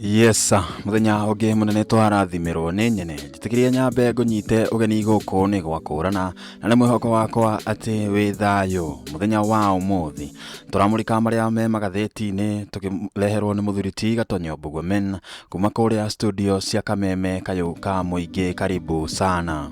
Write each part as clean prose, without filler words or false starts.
Yes sir. Mũthenya ũngĩ mũnene twarathimirwo nĩ nyene. Njĩtĩkĩria nyambe ngũnyite ũgeni gũkũ nĩ gwakũrana na nĩ mwĩhoko wakwa atĩ wĩ thayũ. Mũthenya wa ũmũthĩ tũramũrĩka marĩa me magathĩti-inĩ tũkĩreherwo nĩ mũthuri ti Gatonyo Mbugua Men kuma kũrĩa studio cia Kameme kayũ ka mũingĩ. Karibu sana.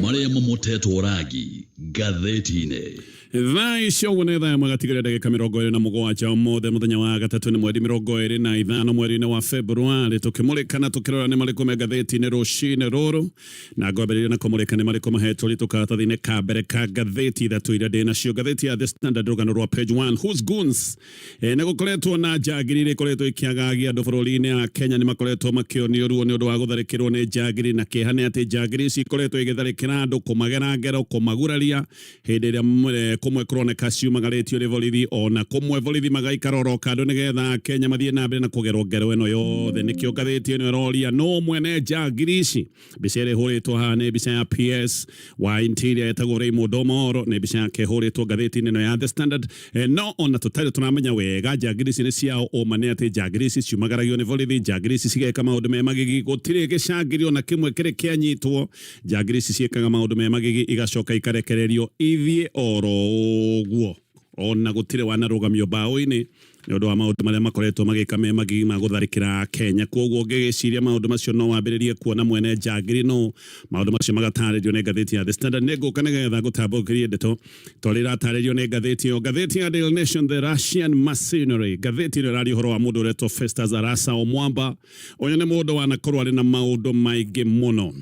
Marĩa mamotetwo rangi ngathĩti-inĩ. Thaa icio ũguo nĩ thaa ĩmwe gatigaria ndagĩka 27 ũmũthĩ mũthenya wa gatatũ nĩ mweri 25 mweri-inĩ wa Februarĩ tũkĩmũrĩka na tũkĩrora nĩ marĩkũ me ngathĩti-inĩ rũcinĩ rũrũ na ngwambĩrĩria na kũmũrĩka nĩ marĩkũ mahetwo ritũ karatathi-inĩ ka mbere ka ngathĩti ithatũ iria ndĩ nacio. Ngathĩti ya The Standard rũgano rwa page 1 whose goons E, nĩ gũkoretwo na njangiri iria ikoretwo ikĩagagia andũ bũrũri-inĩ a Kenya nĩ makoretwo makĩonio ruo nĩ ũndũ wa gũtharĩkĩrwo nĩ njangiri na kĩeha nĩ atĩ njangiri ici ikoretwo igĩtharĩkĩra andũ kũmagera ngero kũmaguraria hĩndĩ ĩrĩa kũmwe kũroneka ciumagarĩtio nĩ borithi ona kũmwe borithi magaikara oro kando nĩgetha Kenya mathiĩ na mbere na kũgerwo ngero ĩno yothe. Nĩkĩo ngathĩti ĩno ĩroria nũ mwene njangiri ici. Mbica ĩrĩa ĩhũrĩtwo haha nĩ mbica ya PS wa Interior etagwo Raymond Omoro, nĩ mbica yake ĩhũrĩtwo ngathĩti-inĩ ĩno ya The Standard. No ona tũtarĩ tũramenya wega njangiri ici nĩ ciao, ũma nĩ atĩ njangiri ici ciumagaragio nĩ borithi, njangiri ici cigeka maũndũ me magigi, gũtirĩ gĩcangiri ona kĩmwe kĩrĩ kĩanyitwo. Njangiri ici ciĩkaga maũndũ me magigi igacoka ikarekererio ithiĩ oro ũguo, ona gũtirĩ wanarũgamio mbaũ-inĩ nĩ ũndũ wa maũndũ marĩa makoretwo magĩka me magigi ma gũtharĩkĩra Kenya. Kwoguo ũngĩgĩciria maũndũ macio no wambĩrĩrie kuona mwene njangiri nũ. Maũndũ macio magatarĩrio nĩ ngathĩti ya The Standard. Nĩ ngũka nĩgetha ngũtambũrũkĩrie ndeto ta ũrĩa iratarĩrio nĩ ngathĩti ĩyo. Ngathĩti ya Daily Nation, The Russian Mercenary. Ngathĩti ĩno ĩraria ũhoro wa mũndũ ũretwo Festus Arasa Omwamba. Ũyũ nĩ mũndũ wanakorwo arĩ na maũndũ maingĩ mũno.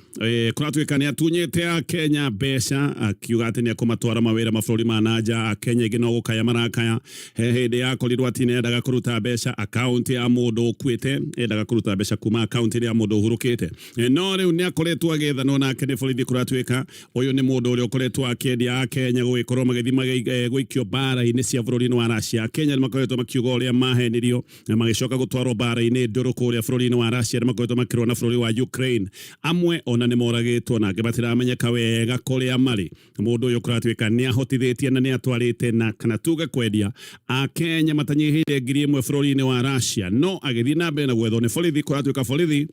Kũratuĩka nĩ atunyĩte Akenya mbeca akiuga atĩ nĩ ekũmatwara mawĩra mabũrũri ma na nja. Akenya aingĩ no gũkaya marakaya. He hĩndĩ yakorirwo atĩ nĩ endaga kũruta mbeca akaunti ya mũndũ ũkuĩte, endaga kũruta mbeca kuma akaunti ya mũndũ ũhurũkĩte. No rĩu nĩ akoretwo agĩethanwo nake nĩ borithi. Kũratuĩka ũyũ nĩ mũndũ ũrĩa ũkoretwo akĩendia Akenya gũgĩkorwo magĩthiĩ gũikio mbara-inĩ cia bũrũri-inĩ wa Russia. Akenya nĩ makoretwo makiuga ũrĩa mahenirio na magĩcoka gũtwarwo mbara-inĩ ndũrũ kũrĩa bũrũri-inĩ wa Russia arĩa makoretwo makĩrũa na bũrũri wa Ukraine. Amwe ona nĩ moragĩtwo na angĩ matiramenyeka wega kũrĩa marĩ. Mũndũ ũyũ kũratuĩka nĩ ahotithĩtie na nĩ atwarĩte na kana tuge kwendia Akenya matanyihĩire 1000 bũrũri-inĩ wa Russia, no agĩthiĩ na mbere na gwethwo nĩ borithi. Kũratuĩka borithi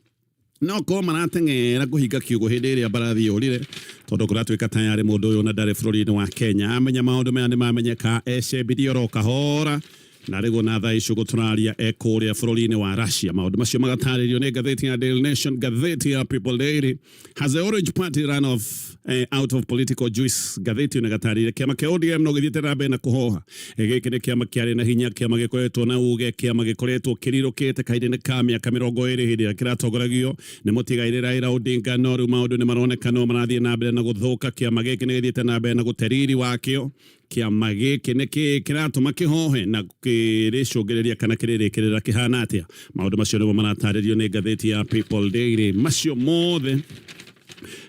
no korwo marateng'era kũhinga kiugo hĩndĩ ĩrĩa mbarathi yũrire, tondũ kũratuĩka tayarĩ mũndũ ũyũ na ndarĩ bũrũri-inĩ wa Kenya. Amenya maũndũ maya nĩ mamenyeka, ecembirie oro kahora na rĩguo na thaa ici ũguo tũraria e kũrĩa bũrũri-inĩ wa Russia. Maũndũ macio magatarĩrio nĩ ngathĩti ya Daily Nation. Ngathĩti ya People Daily, Has the Orange Party run off out of political juice? Ngathĩti ĩno ĩgatarĩria kĩama kĩa ODM no gĩthiĩte na mbere na kũhoha. Gĩkĩ nĩ kĩama kĩarĩ na hinya, kĩama gĩkoretwo na uge, kĩama gĩkoretwo kĩrirũkĩte kahinda-inĩ ka mĩaka 20 hĩndĩ ĩrĩa kĩratongoragio nĩ mũtigairĩ Raila Odinga. No rĩu maũndũ nĩ maroneka no marathiĩ na mbere na gũthũka. Kĩama gĩkĩ nĩ gĩthiĩte na mbere na gũte riri wakĩo. Kĩama gĩkĩ nĩ kĩĩ kĩratũma kĩhohe na kĩrĩcũngĩrĩria kana kĩrĩrĩkĩrĩra kĩhana atĩa? Maũndũ macio nĩmo maratarĩrio nĩ ngathĩti ya People Daily. Macio mothe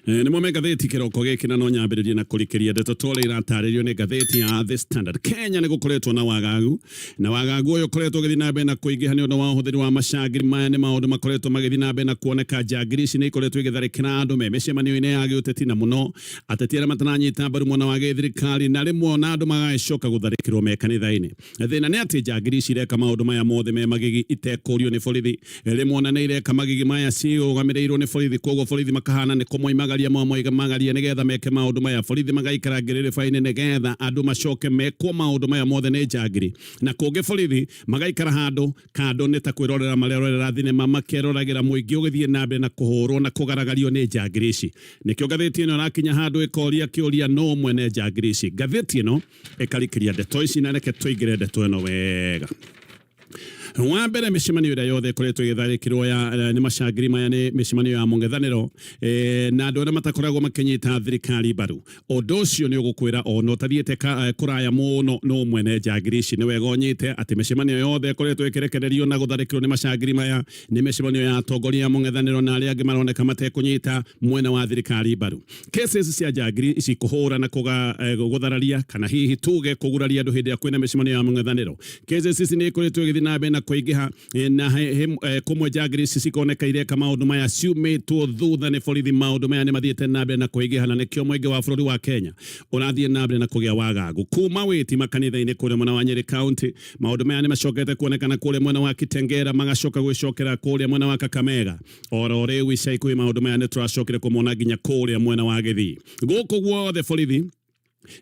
nĩmo me ngathĩti kĩroko gĩkĩ, na no nyambĩrĩrie na kũrikĩria ndeto ta ũrĩa iratarĩrio nĩ ngathĩti ya The Standard. Kenya nĩ gũkoretwo na wagagu, na wagagu ũyũ ũkoretwo ũgĩthiĩ na mbere na kũingĩha nĩ ũndũ wa ũhũthĩri wa macangiri. Maya nĩ maũndũ makoretwo magĩthiĩ na mbere na kuoneka. Njangiri ici nĩ ikoretwo igĩtharĩkĩra andũ me mĩcemanio-inĩ ya gĩũteti, na mũno ateti arĩa mataranyita mbaru mwena wa gĩthirikari, na rĩmwe ona andũ magagĩcoka gũtharĩkĩrwo me kanitha-inĩ. Thĩna nĩ atĩ njangiri ici ireka maũndũ maya mothe me magigi itekũrio nĩ borithi. Rĩmwe ona nĩ ireka magigi maya cirũgamĩrĩirwo nĩ borithi, koguo borithi makahana nĩ kũmoimagaria mamoimagaria nĩgetha meke maũndũ maya. Borithi magaikara ngĩrĩrĩba-inĩ nĩgetha andũ macoke mekwo maũndũ maya mothe nĩ njangiri. Na kũngĩ borithi magaikara handũ kando nĩ ta kwĩrorera marerorera thinema, makeroragĩra mũingĩ ũgĩthiĩ na mbere na kũhũrwo na kũgaragario nĩ njangiri ici. Nĩkĩo ngathĩti ĩno ĩrakinya handũ ĩkoria kĩũria, nũ mwene njangiri ici? Ngathĩti ĩno ĩkarikĩria ndeto ici, na reke tũingĩre ndeto ĩno wega. Wa mbere, mĩcemanio ĩrĩa yothe ĩkoretwo ĩgĩtharĩkĩrwo ya nĩ macangiri maya nĩ mĩcemanio ya mũng'ethanĩro na andũ arĩa matakoragwo makĩnyita thirikari mbaru. Ũndũ ũcio nĩ ũgũkwĩra ona ũtathiĩte kũraya mũno nũ mwene njangiri ici. Nĩ wega ũnyite atĩ mĩcemanio yothe ĩkoretwo ĩkĩrekererio na gũtharĩkĩrwo nĩ macangiri maya nĩ mĩcemanio ya atongoria a mũng'ethanĩro na arĩa angĩ maroneka matekũnyita mwena wa thirikari mbaru. Cases cia njangiri ici kũhũra na gũthararia kana hihi tuge kũguraria andũ hĩndĩ ĩrĩa kwĩna mĩcemanio ya mũng'ethanĩro, cases ici nĩ ikoretwo igĩthiĩ na mbere na na kũingĩha, na kũmwe njangiri ici cikoneka ireka maũndũ maya ciumĩtwo thutha nĩ borithi. Maũndũ maya nĩ mathiĩte na mbere na kũingĩha, na nĩkĩo mũingĩ wa bũrũri wa Kenya ũrathiĩ na mbere na kũgĩa wagagu. Kuma wĩti makanitha-inĩ kũrĩa mwena wa Nyeri County, maũndũ maya nĩ macokete kuonekana kũrĩa mwena wa Kitengera, magacoka gwĩcokera kũrĩa mwena wa Kakamega. Oro rĩu ica ikuhĩ maũndũ maya nĩ tũracokire kũmona nginya kũrĩa mwena wa Gĩthii. Gũkũ guothe borithi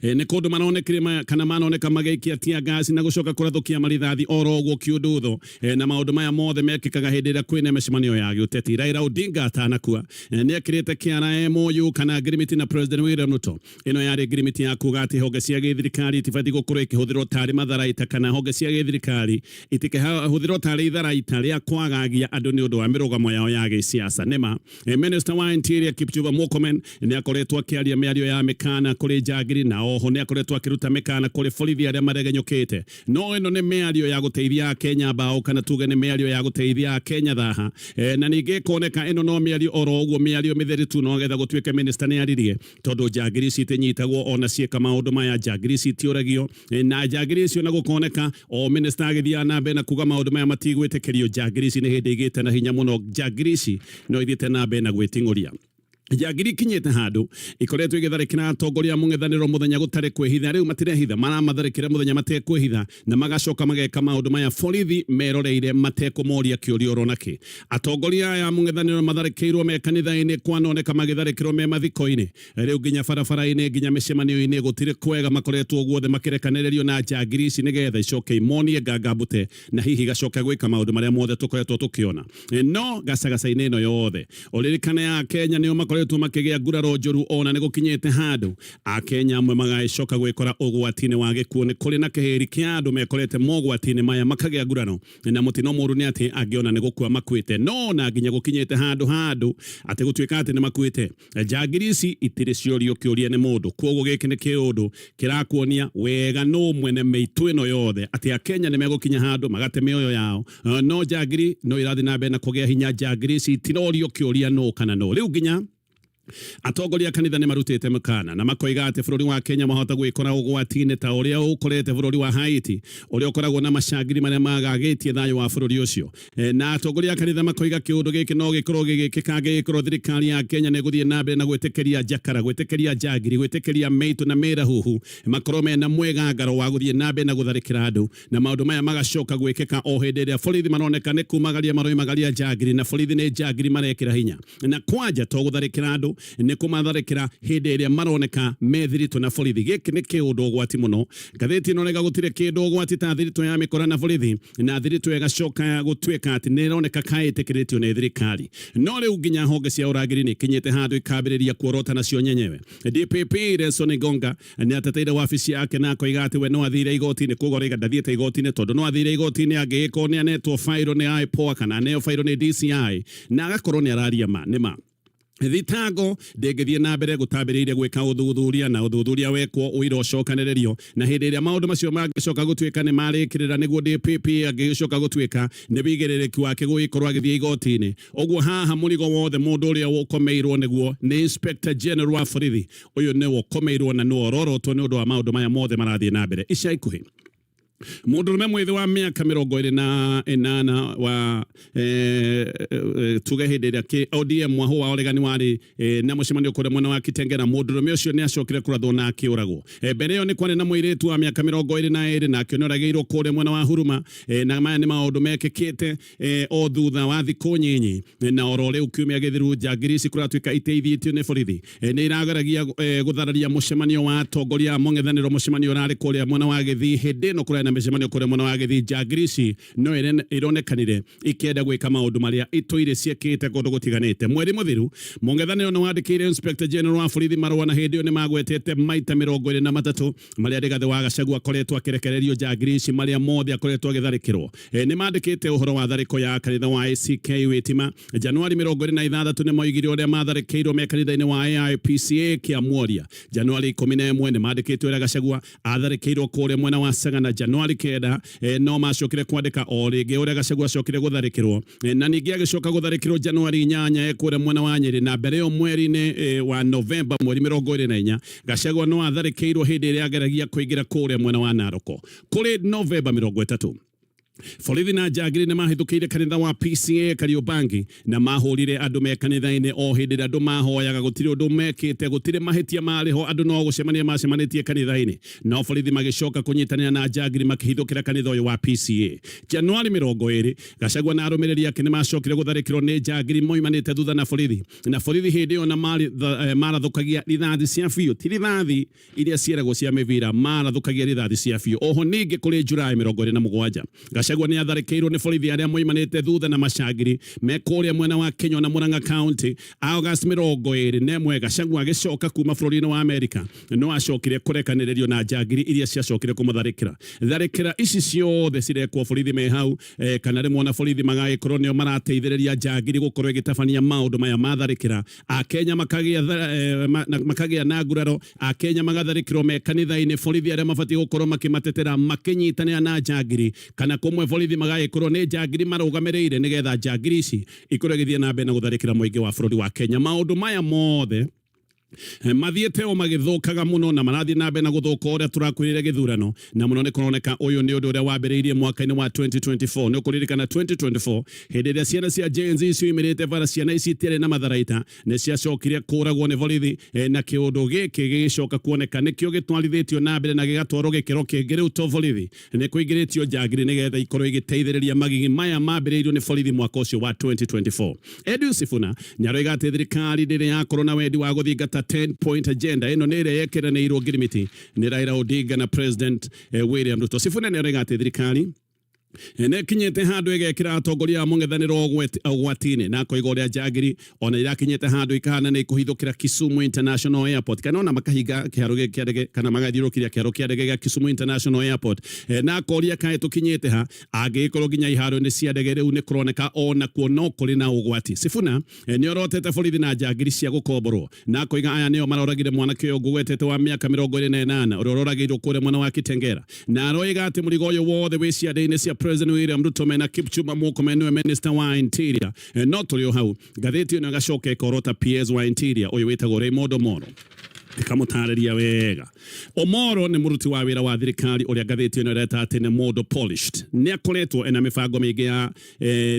nĩ kũndũ maronekire kana manoneka magĩikia tear gas na gũcoka kũrathũkia marithathi oro ũguo kiundutho. Na maũndũ maya mothe mekĩkaga hĩndĩ ĩrĩa kwĩna mĩcemanio ya gĩũteti. Raila Odinga atanakua nĩ ekĩrĩte kĩara MOU kana ngirimiti na President William Ruto. Ĩno yarĩ ngirimiti ya kuga atĩ honge cia gĩthirikari itibatiĩ gũkorwo ikĩhũthĩrwo tarĩ matharaita, kana honge cia gĩthirikari itikĩhũthĩrwo tarĩ itharaita rĩa kwagagia andũ nĩ ũndũ wa mĩrũgamo yao ya gĩsiasa. Nĩma Minister wa Interior Kipchumba Murkomen nĩ akoretwo akĩaria mĩario ya mĩkana kũrĩ njangiri, na oho nĩ akoretwo akĩruta mĩkana kũrĩ borithi arĩa maregenyũkĩte. No ĩno nĩ mĩario ya gũteithia Akenya mbaũ, kana tuge nĩ mĩario ya gũteithia Akenya thaha. Na ningĩ ĩkoneka ĩno no mĩario oro ũguo, mĩario mĩtheri tu, no getha gũtuĩke minister nĩ aririe, tondũ njangiri ici itinyitagwo ona ciĩka maũndũ maya, njangiri ici itiũragio. Na njangiri icio na gũkoneka o minister agĩthiaga na mbere na kuga maũndũ maya matigwĩtĩkĩrio, njangiri ici nĩ hĩndĩ igĩte na hinya mũno. Njangiri ici no ithiĩte na mbere na gwĩting'ũria. Njangiri ikinyĩte handũ ikoretwo igĩtharĩkĩra atongoria a mũng'ethanĩro mũthenya gũtarĩ kwĩhitha. Rĩu matirehitha, maramatharĩkĩra mũthenya matekwĩhitha, na magacoka mageka maũndũ maya borithi meroreire matekũmoria kĩũria oro nakĩ. Atongoria aya a mũng'ethanĩro matharĩkĩirwo me kanitha-inĩ, kwanoneka magĩtharĩkĩrwo me mathiko-inĩ, rĩu nginya barabara-inĩ, nginya mĩcemanio-inĩ, gũtirĩ kwega, makoretwo guothe makĩrekanĩrĩrio na njangiri ici nĩgetha icoke imonie ngangambute na hihi gacoke gwĩka maũndũ marĩa mothe tũkoretwo tũkĩona. No gacagaca-inĩ ĩno yothe, ũririkane Akenya nĩo makoretwo makĩgĩa nguraro njũru, ona nĩ gũkinyĩte handũ Akenya amwe magagĩcoka gwĩkora ũgwati-inĩ wa gĩkuũ. Nĩ kũrĩ na kĩhĩri kĩa andũ mekorete mogwati-inĩ maya makagĩa nguraro, na mũtino mũru nĩ atĩ angĩona nĩ gũkua makuĩte. No na nginya gũkinyĩte handũ handũ atĩ gũtuĩka atĩ nĩ makuĩte, njangiri ici itirĩ ciorio kĩũria nĩ mũndũ. Koguo gĩkĩ nĩ kĩũndũ kĩrakuonia wega nũ mwene mĩitũ ĩno yothe, atĩ Akenya nĩ megũkinya handũ magate mĩoyo yao. No njangiri no irathiĩ na mbere na kũgĩa hinya. Njangiri ici itirorio kĩũria nũ kana nũ. Rĩu nginya atongoria a kanitha nĩ marutĩte mũkana na makoiga atĩ bũrũri wa Kenya mahota gwĩkora ũgwati-inĩ ta ũrĩa ũkorete bũrũri wa Haiti, ũrĩa ũkoragwo na macangiri marĩa magagĩtie thayũ wa bũrũri ũcio. Na atongoria a kanitha makoiga kĩũndũ gĩkĩ no gĩkorwo gĩgĩkĩka angĩgĩkorwo thirikari ya Kenya nĩ ĩgũthiĩ na mbere na gwĩtĩkĩria njakara, gwĩtĩkĩria njangiri, gwĩtĩkĩria mĩitũ na mĩrahuhu makorwo mena mwĩgangaro wa gũthiĩ na mbere na gũtharĩkĩra andũ, na maũndũ maya magacoka gwĩkĩka o hĩndĩ ĩrĩa borithi maroneka nĩ kumagaria maroimagaria njangiri, na borithi nĩ njangiri marekĩra hinya, na kwanja to gũtharĩkĩra andũ, nĩ kũmatharĩkĩra hĩndĩ ĩrĩa maroneka me thiritũ na borithi. Gĩkĩ nĩ kĩũndũ ũgwati mũno. Ngathĩti ĩno rega gũtirĩ kĩndũ ũgwati ta thiritũ ya mĩkora na borithi, na thiritũ ĩgacoka gũtuĩka atĩ nĩ ĩroneka kaĩtĩkĩrĩtio nĩ thirikari. No rĩu nginya honge cia ũrangĩri nĩ ikinyĩte handũ ikambĩrĩria kuorota nacio nyenyewe. DPP Nelson Gonga nĩ ateteire wabici yake na akoiga atĩ we no athire igoti-inĩ, koguo arauga ndathiĩte igoti-inĩ tondũ no athire igoti-inĩ angĩgĩkorwo nĩ anetwo fairo nĩ IPOA kana aneo fairo nĩ DCI na agakorwo nĩ araria ma nĩ ma. Thitango ndĩngĩthiĩ na mbere gũtambĩrĩire gwĩka ũthuthuria, na ũthuthuria wekwo ũira ũcokanĩrĩrio, na hĩndĩ ĩrĩa maũndũ macio mangĩcoka gũtuĩka nĩ marĩkĩrĩra nĩguo DPP angĩgĩcoka gũtuĩka nĩ wĩigĩrĩrĩki wake gũgĩkorwo agĩthiĩ igoti-inĩ. Ũguo haha mũrigo wothe mũndũ ũrĩa ũkomeirwo nĩguo nĩ Inspector General wa borithi, ũyũ nĩwe ũkomeirwo na nĩwe ũrorotwo nĩ ũndũ wa maũndũ maya mothe marathiĩ na mbere ica ikuhĩ. Mũndũrũme mwĩthĩ wa mĩaka 28 wa tuge hĩndĩ ĩrĩa ODM mwahu wa ũregani warĩ na mũcemanio kũrĩa mwena wa Kitengela, mũndũrũme ũcio nĩ acokire kũrathwo na akĩũragwo. Mbere ĩyo nĩ kwarĩ na mũirĩtu wa mĩaka 22 nake nĩoragĩirwo kũrĩa mwena wa Huruma. Na maya nĩ maũndũ mekĩkĩte o thutha wa thikũ nyinyi, na oro rĩu kiumia gĩthiru njangiri ici kũratuĩka iteithĩtio nĩ borithi nĩ irageragia gũthararia mũcemanio wa atongoria a mũng'ethanĩro, mũcemanio ũrarĩ kũrĩa mwena wa Gĩthii. Hĩndĩ ĩno kũrarĩ na mĩcemanio kũrĩa mwena wa Gĩthii, njangiri ici no ironekanire ikĩenda gwĩka maũndũ marĩa itũire ciĩkĩte kũndũ gũtiganĩte. Mweri mũthiru mũng'ethanĩro nĩ wandĩkĩire Inspector General wa borithi marũa, na hĩndĩ ĩyo nĩ magwetete maita 23 marĩa Rigathĩ wa Gachagua akoretwo akĩrekererio njangiri ici, marĩa mothe akoretwo agĩtharĩkĩrwo. Nĩ mandĩkĩte ũhoro wa tharĩko ya kanitha wa ACK Witima Januari 26, nĩ moigire ũrĩa matharĩkĩirwo me kanitha-inĩ wa AIPCA Kĩamuoria. Januari 11 nĩ mandĩkĩte ũrĩa Gachagua atharĩkĩirwo kũrĩa mwena wa Sagana. Januari 9 no macokire kwandĩka o rĩngĩ ũrĩa Gachagua acokire gũtharĩkĩrwo, na ningĩ agĩcoka gũtharĩkĩrwo Januari 8 kũrĩa mwena wa Nyĩrĩ, na mbere ĩyo mweri-inĩ wa Novemba mweri 24 Gachagua no atharĩkĩirwo hĩndĩ ĩrĩa ageragia kũingĩra kũrĩa mwena wa Naroko. Kũrĩ Novemba 30 Borithi na njangiri nĩ mahithũkĩire kanitha wa PCA Kariobangi na mahũrire andũ me kanitha-inĩ o hĩndĩ ĩrĩa andũ mahoyaga. Gũtirĩ ũndũ mekĩte, gũtirĩ mahĩtia marĩ ho, andũ no gũcemania macemanĩtie kanitha-inĩ. No borithi magĩcoka kũnyitanĩra na njangiri makĩhithũkĩra kanitha ũyũ wa PCA. Januari 20, Gachagua na arũmĩrĩri ake nĩ macokire gũtharĩkĩrwo nĩ njangiri moimanĩte thutha na borithi. Na borithi hĩndĩ ĩyo na marathũkagia rithathi cia biũ, ti rithathi iria cieragwo cia mĩbira, marathũkagia rithathi cia biũ. Oho ningĩ kũrĩ Julai 27, Gachagua nĩ atharĩkĩirwo nĩ borithi arĩa moimanĩte thutha na macangiri me kũrĩa mwena wa Kenya na Murang'a County. August 21, Gachagua agĩcoka kuma bũrũri-inĩ wa Amerika no acokire kũrekanĩrĩrio na njangiri iria ciacokire kũmũtharĩkĩra. Tharĩkĩra ici ciothe cirekwo borithi me hau, kana rĩmwe ona borithi magagĩkorwo nĩo marateithĩrĩria njangiri gũkorwo ĩgĩtabania maũndũ maya ma tharĩkĩra. Akenya makagĩa na nguraro, Akenya magatharĩkĩrwo me kanitha-inĩ, borithi arĩa mabatiĩ gũkorwo makĩmatetera makĩnyitanĩra na njangiri, kana kũmwe borithi magagĩkorwo nĩ njangiri marũgamĩrĩire nĩgetha njangiri ici ikorwo igĩthiĩ na mbere na gũtharĩkĩra mũingĩ wa bũrũri wa Kenya. Maũndũ maya mothe mathiĩte o magĩthũkaga mũno na marathiĩ na mbere na gũthũka ũrĩa tũrakwĩrĩire gĩthurano, na mũno nĩ kũroneka ũyũ nĩ ũndũ ũrĩa wambĩrĩirie mwaka-inĩ wa 2024. Nĩ ũkũririkana 2024 hĩndĩ ĩrĩa ciana cia Gen Z ciumĩrĩte bara, ciana ici itiarĩ na matharaita, nĩ ciacokire kũragwo nĩ borithi, na kĩũndũ gĩkĩ gĩgĩcoka kuoneka nĩkĩo gĩtwarithĩtio na mbere na gĩgatwarwo gĩkĩro kĩngĩ. Rĩu to borithi, nĩ kũingĩrĩtio njangiri nĩgetha ikorwo igĩteithĩrĩria magigi maya mambĩrĩirio nĩ borithi mwaka ũcio wa 2024. Edwin Sifuna nĩaroiga atĩ thirikari ndĩrĩ yakorwo na wendi wa gũthingata 10 point agenda ĩno nĩ ĩrĩa yekĩranĩirwo ngirimiti nĩ Raila Odinga na President William Ruto. Sifuna nĩaroiga atĩ thirikari nĩkinyĩte handũ ĩgekĩra atongoria a mũng'ethanĩro ũgwati-inĩ, na akoiga ũrĩa njangiri ona irakinyĩte handũ ikahana nĩ ikũhithũkĩra Kisumu International Airport, kana ona makahinga kĩharo gĩkĩ kĩa ndege, kana magathiũrũrũkĩria kĩharo kĩa ndege gĩa Kisumu International Airport, na akoria kaĩ tũkinyĩte ha angĩgĩkorwo nginya iharo-inĩ cia ndege rĩu nĩ kũroneka onakuo no kũrĩ na ũgwati. Sifuna nĩ orotete borithi na njangiri cia gũkomborwo, na akoiga aya nĩo maroragire mwanake ũyũ ngũgwetete wa mĩaka 28 ũrĩa ũroragĩirwo kũrĩa mwena wa Kitengela, na aroiga atĩ mũrigo ũyũ wothe wĩ ciande-inĩ cia President William Ruto mena Kipchumba Murkomen nĩwe Minister wa Interior. No tũrĩ o hau, ngathĩti ĩno ĩgacoka ĩkorota PS wa Interior ũyũ wĩtagwo Raymond Omolo, ĩkamũtarĩria wega. Omolo nĩ mũruti wa wĩra wa thirikari ũrĩa ngathĩti ĩno ĩreta atĩ nĩ mũndũ polished. Nĩ akoretwo ena mĩbango mĩingĩ ya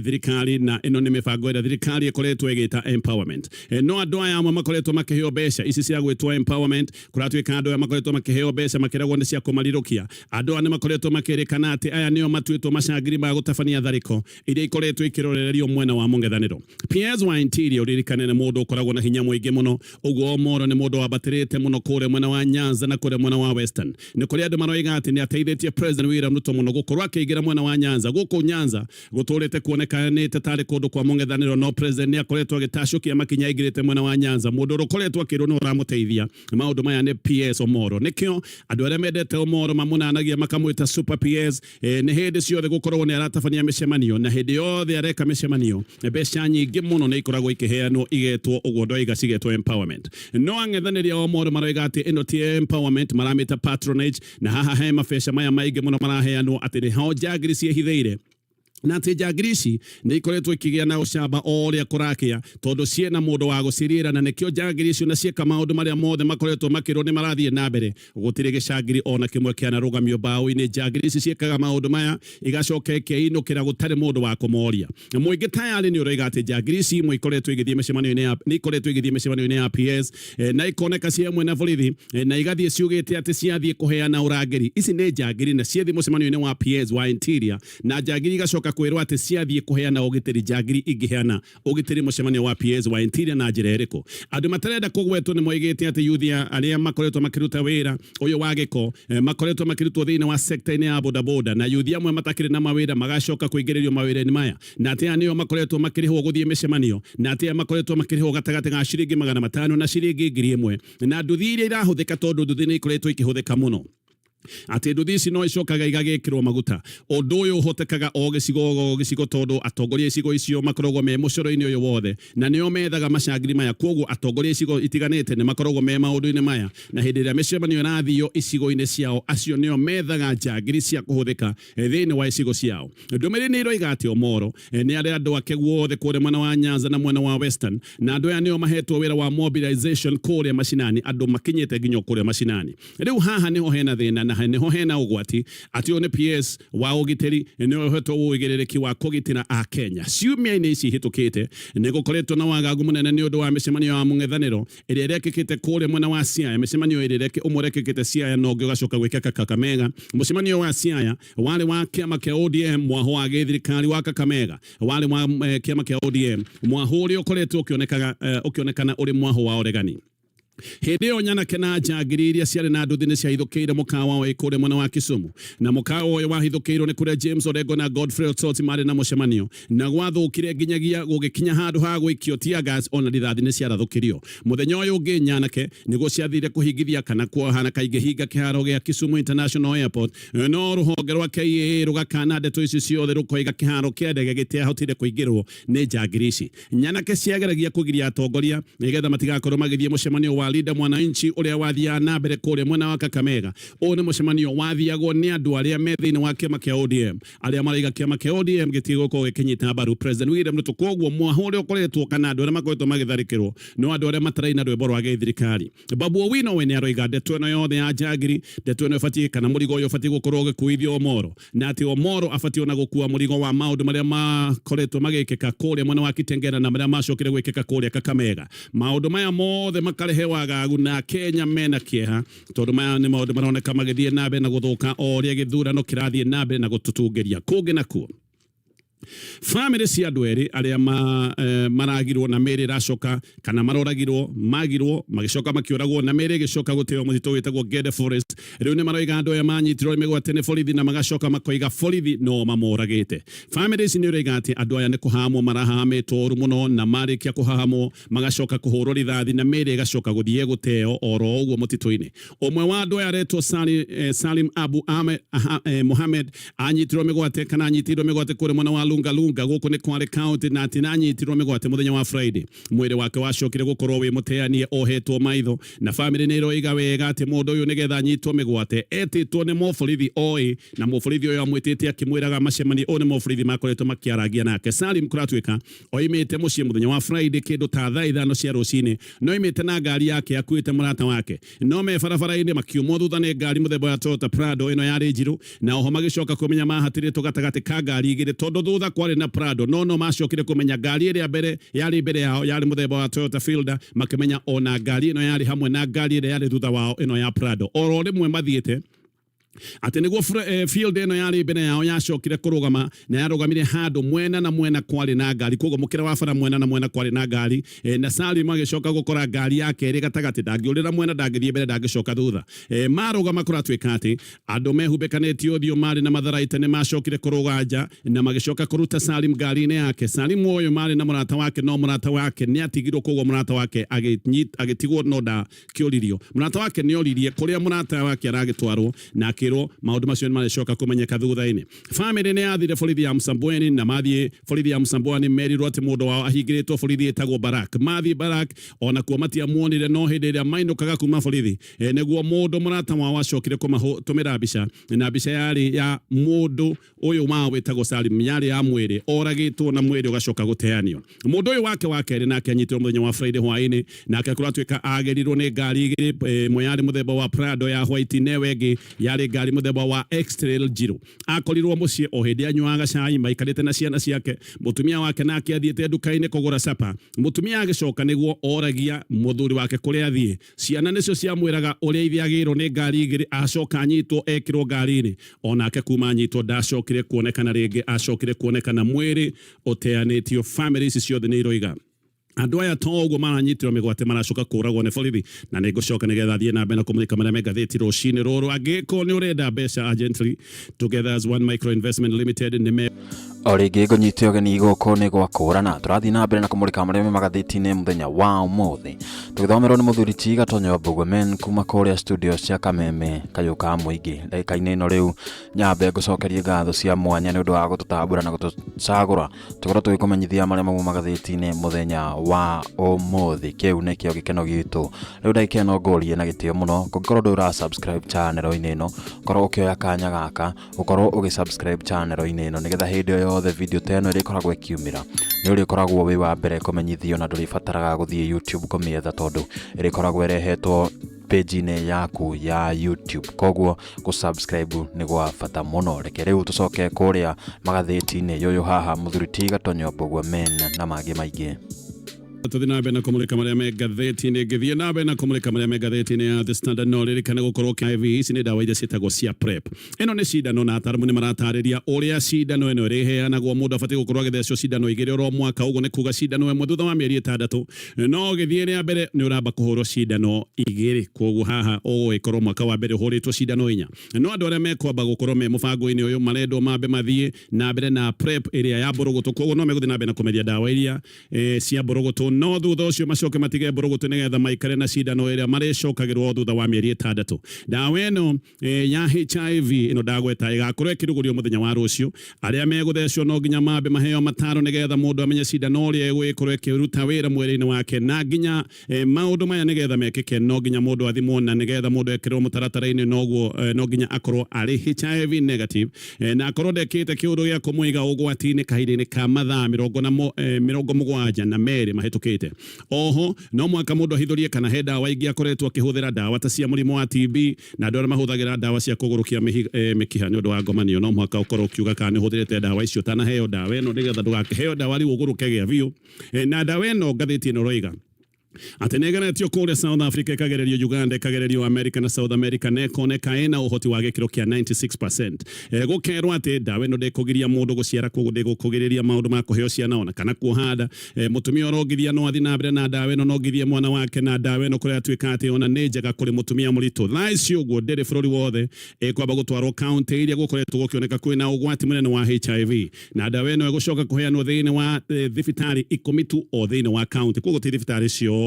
thirikari, na ĩno nĩ mĩbango ĩrĩa thirikari ĩkoretwo ĩgĩta empowerment. No andũ aya amwe makoretwo makĩheo mbeca ici cia gwĩtwo empowerment, kũratuĩka andũ aya makoretwo makĩheo mbeca makĩragwo nĩ cia kũmarirũkia. Andũ aya nĩ makoretwo makĩrĩkana atĩ aya nĩo matuĩtwo macangiri ma gũtabania tharĩko iria ikoretwo ikĩrorererio mwena wa mũng'ethanĩro. PS wa Interior, ũririkane, nĩ mũndũ ũkoragwo na hinya mũingĩ mũno. Ũguo Omolo nĩ mũndũ wambatĩrĩte mũno kũrĩa mwena wa Nyanza na kũrĩa mwena wa Western. Nĩ kũrĩ andũ maroiga atĩ nĩ ateithĩtie President William Ruto mũno gũkorwo akĩingĩra mwena wa Nyanza. Gũkũ Nyanza gũtũrĩte kuonekanĩte tarĩ kũndũ kwa mũng'ethanĩro, no President nĩ akoretwo agĩtacũkia makinya aingĩrĩte mwena wa Nyanza. Mũndũ ũrĩa ũkoretwo akĩrwo nĩ ũramũteithia maũndũ maya nĩ PS Omolo. Nĩkĩo andũ arĩa mendete Omolo mamũnanagia makamwĩta Super PS. Nĩ hĩndĩ ciothe gũkoragwo nĩ aratabania mĩcemanio, na hĩndĩ yothe areka mĩcemanio mbeca nyingĩ mũno nĩ ikoragwo ikĩheanwo igetwo ũguo ndoiga cigetwo empowerment. No ang'ethanĩri a Omolo maroiga atĩ ĩno ti empowerment, maramĩta patronage, na haha he mabeca maya maingĩ mũno maraheanwo atĩ nĩho njangiri ciĩhithĩire, na atĩ njangiri ici nĩ ikoretwo ikĩgĩa na ũcamba o ũrĩa kũrakĩa tondũ ciĩna mũndũ wa gũcirĩra, na nĩkĩo njangiri icio na ciĩka maũndũ marĩa mothe makoretwo makĩrwo nĩ marathiĩ na mbere. Gũtirĩ gĩcangiri ona kĩmwe kĩanarũgamio mbaũ-inĩ. Njangiri ici ciĩkaga maũndũ maya igacoka ikeinũkĩra gũtarĩ mũndũ wa kũmoria. Mũingĩ tayarĩ nĩ ũroiga atĩ njangiri ici imwe ikoretwo igĩthiĩ mĩcemanio-inĩ ya nĩ ikoretwo igĩthiĩ mĩcemanio-inĩ ya PS, na ikoneka ciĩ hamwe na borithi, na igathiĩ ciugĩte atĩ ciathiĩ kũheana ũrangĩri. Ici nĩ njangiri na ciathiĩ mũcemanio-inĩ wa PS wa Interior, na njangiri igacoka kwĩrwo atĩ ciathiĩ kũheana ũgitĩri. Njangiri ingĩheana ũgitĩri mũcemanio wa PS wa Interior na njĩra ĩrĩkũ? Andũ matarenda kũgwetwo nĩ moigĩte atĩ yuthi arĩa makoretwo makĩruta wĩra ũyũ wa gĩko, makoretwo makĩrutwo thĩinĩ wa sector-inĩ ya bodaboda, na yuthi amwe matakĩrĩ na mawĩra magacoka kũingĩrĩrio mawĩra-inĩ maya, na atĩ aya nĩo makoretwo makĩrĩhwo gũthiĩ mĩcemanio, na atĩ aya makoretwo makĩrĩhwo gatagatĩ ga ciringi 500 na ciringi 1000 na nduthi iria irahũthĩka, tondũ nduthi nĩ ikoretwo ikĩhũthĩka mũno, atĩ nduthi ici no icokaga igagĩkĩrwo maguta. Ũndũ ũyũ ũhotekaga o gĩcigo o gĩcigo tondũ atongoria icigo icio makoragwo me mũcoro-inĩ ũyũ wothe na nĩo methaga macangiri maya. Koguo atongoria icigo itiganĩte nĩ makoragwo me maũndũ-inĩ maya, na hĩndĩ ĩrĩa mĩcemanio ĩrathio icigo-inĩ ciao, acio nĩo methaga njangiri cia kũhũthĩka thĩinĩ wa icigo ciao. Ndũmĩrĩri nĩ iroiga atĩ Omolo nĩ arĩ andũ ake guothe kũrĩa mwena wa Nyanza na mwena wa Western, na andũ aya nĩo mahetwo wĩra wa mobilization kũrĩa macinani, andũ makinyĩte nginya kũrĩa macinani. Rĩu haha nĩho hena thĩna. Na nĩho hena ũgwati atĩ ũyũ nĩ PS wa ũgitĩri, nĩwe ũhetwo ũigĩrĩrĩki wa kũgitĩra Akenya. Ciumia-inĩ ici ihĩtũkĩte nĩ gũkoretwo na wagagu mũnene nĩ ũndũ wa mĩcemanio ya mũng'ethanĩro ĩrĩa ĩrekĩkĩte kũrĩa mwena wa Siaya. Mĩcemanio ĩrĩa ũmwe ũrekĩkĩte Siaya na ũngĩ ũgacoka gwĩkĩka Kakamega. Mũcemanio wa Siaya warĩ wa kĩama kĩa ODM, mwaho wa gĩthirikari wa Kakamega warĩ wa kĩama kĩa ODM, mwaho ũrĩa ũkoretwo ũkĩonekana ũrĩ mwaho wa ũregani. Hĩndĩ ĩyo nyanake na njangiri iria ciarĩ na nduthi nĩ ciahithũkĩire mũkawa ũyũ kũrĩa mwena wa Kisumu, na mũkawa ũyũ wahithũkĩirwo nĩ kũrĩa James Orengo na Godfrey Osotsi marĩ na mũcemanio, na gwathũkire nginyagia gũgĩkinya handũ ha gũikio tear gas, ona rithathi nĩ ciarathũkirio. Mũthenya ũyũ ũngĩ nyanake nĩguo ciathire kũhingithia kana kuohana kaingĩhinga kĩharo gĩa Kisumu International Airport, no rũhonge rwa KAA rũgakana ndeto ici ciothe, rũkoiga kĩharo kĩa ndege gĩtiahotire kũingĩrwo nĩ njangiri ici. Nyanake ciageragia kũgiria atongoria nĩgetha matigakorwo magĩthiĩ mũcemanio wa Linda Mwananchi ũrĩa wathiaga na mbere kũrĩa mwena wa Kakamega. Ũyũ nĩ mũcemanio wathiagwo nĩ andũ arĩa me thĩinĩ wa kĩama kĩa ODM, arĩa maraiga kĩama kĩa ODM gĩtigũkorwo gĩkĩnyita mbaru President William Ruto. Koguo mwaho ũrĩa ũkoretwo kana andũ arĩa makoretwo magĩtharĩkĩrwo no andũ arĩa mataraina rwĩmbo rwa gĩthirikari. Babu Owino we nĩ aroiga ndeto ĩno yothe ya njangiri, ndeto ĩno ĩbatiĩ kana mũrigo ũyũ ũbatiĩ gũkorwo ũgĩkuithio Omoro, na atĩ Omoro abatiĩ ona gũkua mũrigo wa maũndũ marĩa makoretwo magĩkĩka kũrĩa mwena wa Kitengela na marĩa macokire gwĩkĩka kũrĩa Kakamega. Maũndũ maya mothe makarehe wagagu na Kenya mena kĩeha, tondũ maya nĩ maũndũ maroneka magĩthiĩ na mbere na gũthũka o ũrĩa gĩthurano kĩrathiĩ na mbere na gũtũtungĩria. Kũngĩ nakuo, bamĩrĩ cia andũ erĩ arĩa maragirwo na mĩĩrĩ ĩracoka kana maroragirwo, magirwo, magĩcoka makĩũragwo na mĩĩrĩ ĩgĩcoka gũteo mũtitũ wĩtagwo Gede Forest. Rĩu nĩ maroiga andũ aya manyitirwo mĩgwate nĩ borithi, na magacoka makoiga borithi no mamoragĩte. Bamĩrĩ ici nĩ ũroiga atĩ andũ aya nĩ kũhamwo marahamĩtwo ũru mũno, na marĩkia kũhahamwo magacoka kũhũrwo rithathi na mĩĩrĩ ĩgacoka gũthiĩ gũteo oro ũguo mũtitũ-inĩ. Ũmwe wa andũ aya aretwo Salim Abu Ahmed, Mohamed, anyitirwo mĩgwate kana anyitirwo mĩgwate kũrĩa mwena wa Lunga Lunga, gũkũ nĩ Kwale County, na atĩ anyitirwo mĩgwate mũthenya wa Friday. Mwĩrĩ wake wacokire gũkorwo wĩ mũteanie ohetwo maitho, na bamĩrĩ nĩ ĩroiga wega atĩ mũndũ ũyũ nĩgetha anyitwo mĩgwate etĩtwo nĩ mũborithi oĩ, na mũborithi ũyũ amwĩtĩte akĩmwĩraga macemanie. Ũyũ nĩ mũborithi makoretwo makĩarangia nake. Salim kũratuĩka oimĩte mũciĩ mũthenya wa Friday kĩndũ ta thaa 5 cia rũcinĩ, no oimĩte na ngari yake akuĩte mũrata wake, no me barabara-inĩ makiumwo thutha nĩ ngari mũthemba wa Toyota Prado ĩno yarĩ njirũ, na oho magĩcoka kũmenya mahatĩrĩtwo gatagatĩ ka ngari igĩrĩ, tondũ thutha kwarĩ na Prado, no macokire kũmenya ngari ĩrĩa mbere yarĩ mbere yao yarĩ mũthemba wa Toyota Fielder, makĩmenya ona ngari ĩno yarĩ hamwe na ngari ĩrĩa yarĩ thutha wao ĩno ya Prado. Oro rĩmwe mathiĩte atĩ nĩguo field ĩno yarĩ mbere yao yacokire kũrũgama, na yarũgamire handũ mwena na mwena kwarĩ na ngari, koguo mũkĩra wa bara mwena na mwena kwarĩ na ngari, na Salim agĩcoka gũkora ngari yake ĩrĩ gatagatĩ, ndangĩũrĩra mwena, ndangĩthiĩ mbere, ndangĩcoka thutha. Marũgama kũratuĩka atĩ andũ mehumbĩkanĩtie ũthiũ marĩ na matharaita nĩ macokire kũrũga nja na magĩcoka kũruta Salim ngari-inĩ yake. Salim ũyũ marĩ na mũrata wake, no mũrata wake nĩ atigirwo, koguo mũrata wake agĩtigwo no ndakĩũririo. Mũrata wake nĩ oririe kũrĩa mũrata wake aragĩtwarwo, na akĩrwo maũndũ macio nĩ marĩcoka kũmenyeka thutha-inĩ. Bamĩrĩ nĩ yathire borithi ya Msambweni, na mathiĩ borithi ya Msambweni merirwo atĩ mũndũ wao ahingĩrĩtwo borithi ĩtagwo Barak. Mathiĩ Barak onakuo matiamuonire, no hĩndĩ ĩrĩa mainũkaga kuma borithi, nĩguo mũndũ mũrata wao acokire kũmatũmĩra mbica, na mbica yarĩ ya mũndũ ũyũ wao wĩtagwo Salim, yarĩ ya mwĩrĩ oragĩtwo na mwĩrĩ ũgacoka gũteanio. Mũndũ ũyũ wake wa kerĩ nake anyitirwo mũthenya wa Friday hwaĩ-inĩ, nake kũratuĩka agĩrirwo nĩ ngari igĩrĩ, ĩmwe yarĩ mũthemba wa Prado ya white, na ĩyo ĩngĩ yarĩ ngari mũthemba wa X-Trail njirũ. Akorirwo mũciĩ o hĩndĩ anyuaga cai maikarĩte na ciana ciake, mũtumia wake nake athiĩte nduka-inĩ kũgũra capa. Mũtumia agĩcoka nĩguo oragia mũthuri wake kũrĩa athiĩ. Ciana nĩcio ciamwĩraga ũrĩa ithe agĩrwo nĩ ngari igĩrĩ, acoka anyitwo ekĩrwo ngari-inĩ. Onake kuma anyitwo ndacokire kuonekana rĩngĩ, acokire kuonekana mwĩrĩ ũteanĩtio. Famĩlĩ ici ciothe nĩ iroiga andũ aya to ũguo maranyitirwo mĩgwate maracoka kũragwo nĩ borithi, na nĩ ngũcoka nĩgetha thiĩ na mbere na kũmũrĩka marĩa me ngathĩti rũcinĩ rũrũ. Angĩkorwo nĩ ũrenda mbeca urgently, Together as One Micro Investment Limited nĩ me O rĩngĩ ngũnyite ũgeni gũkũ nĩ gwakũrana, tũrathiĩ na mbere na kũmũrĩka marĩa me magathĩti-inĩ mũthenya wa ũmũthĩ, tũgĩthomerwo nĩ mũthuri ti Gatonyo Mbũgũmen kuma kũrĩa studio cia Kameme kayũ ka mũingĩ. Ndagĩka-inĩ ĩno rĩu nyambe ngũcokerie ngatho cia mwanya nĩ ũndũ wa gũtũtambũra na gũtũcagũra tũkorwo tũgĩkũmenyithia marĩa mauma magathĩti-inĩ mũthenya wa ũmũthĩ. Kĩu nĩkĩo gĩkeno gitũ. Rĩu ndagĩka ĩno ngũrie na gĩtĩo mũno, kũngĩkorwo ndũrĩ ũra subscribe channel-inĩ ĩno, korwo ũkĩoya kanya gaka ũkorwo ũgĩ subscribe channel-inĩ ĩno, nĩgetha hĩndĩ o yothe video ta ĩno ĩrĩkoragwo ĩkiumĩra nĩ ũrĩkoragwo wĩ wa mbere kũmenyithio, na ndũrĩbataraga gũthiĩ YouTube kũmĩetha tondũ ĩrĩkoragwo ĩrehetwo. page-inĩ yaku ya YouTube. Koguo gũ subscribe nĩ gwa bata mũno. Reke rĩu tũcoke kũrĩa magathĩti-inĩ. Yũyũ haha mũthuri ti Gatonyo Mbũgua men na mangĩ maingĩ. Tũthiĩ na mbere na kũmũrĩka marĩa me ngathĩti-inĩ. Ngĩthiĩ na mbere na kũmũrĩka marĩa me ngathĩti-inĩ ya The Standard, no ririkane gũkorwo HIV, ici nĩ ndawa iria ciĩtagwo cia PrEP. Ĩno nĩ cindano na ataramu nĩ maratarĩria ũrĩa cindano ĩno ĩrĩheanagwo. Mũndũ abatiĩ gũkorwo agĩthecwo cindano igĩrĩ oro mwaka, ũguo nĩ kuga cindano ĩmwe thutha wa mĩeri 6, no gĩthiĩ rĩa mbere nĩ ũramba kũhũrwo cindano igĩrĩ. Koguo haha ũgũgĩkorwo mwaka wa mbere ũhũrĩtwo cindano 4. No andũ arĩa mekwamba gũkorwo me mũbango-inĩ ũyũ marendwo mambe mathiĩ na mbere na PrEP ĩrĩa ya mbũrũgũtũ. Koguo no megũthiĩ na mbere na kũmeria ndawa iria cia mbũrũgũtũ, no thutha ũcio macoke matige mbũrũgũtũ nĩgetha maikare na cindano ĩrĩa marĩcokagĩrwo thutha wa mĩeri 6. Ndawa ĩno ya HIV ĩno ndagweta ĩgakorwo ĩkĩrugũrio mũthenya wa rũciũ. Arĩa megũthecwo no nginya mambe maheo mataro nĩgetha mũndũ amenye cindano ũrĩa ĩgũgĩkorwo ĩkĩruta wĩra mwĩrĩ-inĩ wake, na nginya maũndũ maya nĩgetha mekĩke no nginya mũndũ athimwo, na nĩgetha mũndũ ekĩrwo mũtaratara-inĩ noguo no nginya akorwo arĩ HIV negative, na akorwo ndekĩte kĩũndũ gĩa kũmũiga ũgwati-inĩ kahinda-inĩ ka mathaa 72 mahĩtũkĩte. Oho no mwaka mũndũ ahithũrie kana he ndawa ingĩ akoretwo akĩhũthĩra, ndawa ta cia mũrimũ wa TB, na andũ arĩa mahũthagĩra ndawa cia kũgũrũkia mĩkiha nĩ ũndũ wa ngomanio, no mũhaka ũkorwo ũkiuga kana nĩ ũhũthĩrĩte ndawa icio ũtanaheo ndawa ĩno, nĩgetha ndũgakĩheo ndawa rĩu ũgũrũke gĩa biũ. Na ndawa ĩno ngathĩti ĩno ĩroiga atĩ nĩ ĩgeretio kũrĩa South Africa, ĩkagererio Uganda, ĩkagererio America na South America, na ĩkoneka ĩna ũhoti wa gĩkĩro kĩa 96%. Gũkerwo atĩ ndawa ĩno ndĩkũgiria mũndũ gũciara, koguo ndĩgũkũgirĩria maũndũ ma kũheo ciana ona kana kuoha nda. Mũtumia ũrongithia no athiĩ na mbere na ndawa ĩno, no ngithie mwana wake na ndawa ĩno, kũrĩa atuĩka atĩ ona nĩ njega kũrĩ mũtumia mũritũ. Thaa ici ũguo ndĩrĩ bũrũri wothe, ĩkwamba gũtwarwo kaunti iria gũkoretwo gũkĩoneka kwĩna ũgwati mũnene wa HIV, na ndawa ĩno ĩgũcoka kũheanwo thĩinĩ wa thibitarĩ 10 tu o thĩinĩ wa kaunti, koguo ti thibitarĩ ciothe.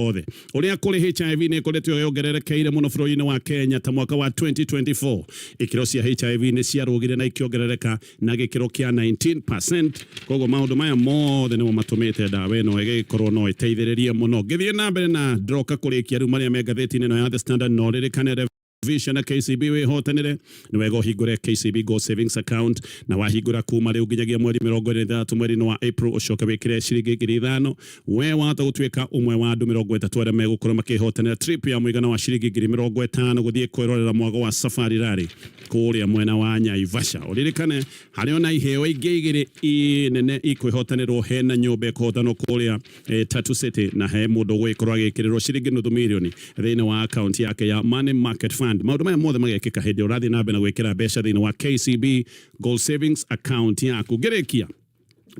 Ũrĩa kũrĩ, HIV nĩ ĩkoretwo yongererekeire mũno bũrũri-inĩ wa Kenya. Ta mwaka wa 2024 ikĩro cia HIV nĩ ciarũgire na ikĩongerereka na gĩkĩro kĩa 19%. Koguo maũndũ maya mothe nĩmo matũmĩte ndawa ĩno ĩgĩkorwo no ĩteithĩrĩrie mũno. Ngĩthiĩ na mbere na ndroka kũrĩkia rĩu marĩa me ngathĩti-inĩ ĩno ya The Standard, no ririkane Vision na KCB wĩhotanĩre. Nĩ wega ũhingũre KCB Gold Savings Account, na wahingũra kuma rĩu nginyagia mweri 26 mweri-inĩ wa April, ũcoke wĩkĩre ciringi 5,000, we wahota gũtuĩka ũmwe wa andũ 30 arĩa megũkorwo makĩhotanĩra trip ya mũigana wa ciringi 50,000 gũthiĩ kwĩrorera mwago wa Safari Rally kũrĩa mwena wa Naivasha. Ũririkane harĩ ona iheo ingĩ igĩrĩ nene ikwĩhotanĩrwo, hena nyũmba ĩkũhotanwo kũrĩa Tatu City, na he mũndũ ũgũgĩkorwo agĩkĩrĩrwo ciringi nuthu mirioni thĩinĩ wa account yake ya Money Market Fund. Maũndũ maya mothe magekĩka hĩndĩ ũrathiĩ na mbere na gwĩkĩra mbeca thĩinĩ wa KCB Gold Savings Account yaku. Ngĩrĩkia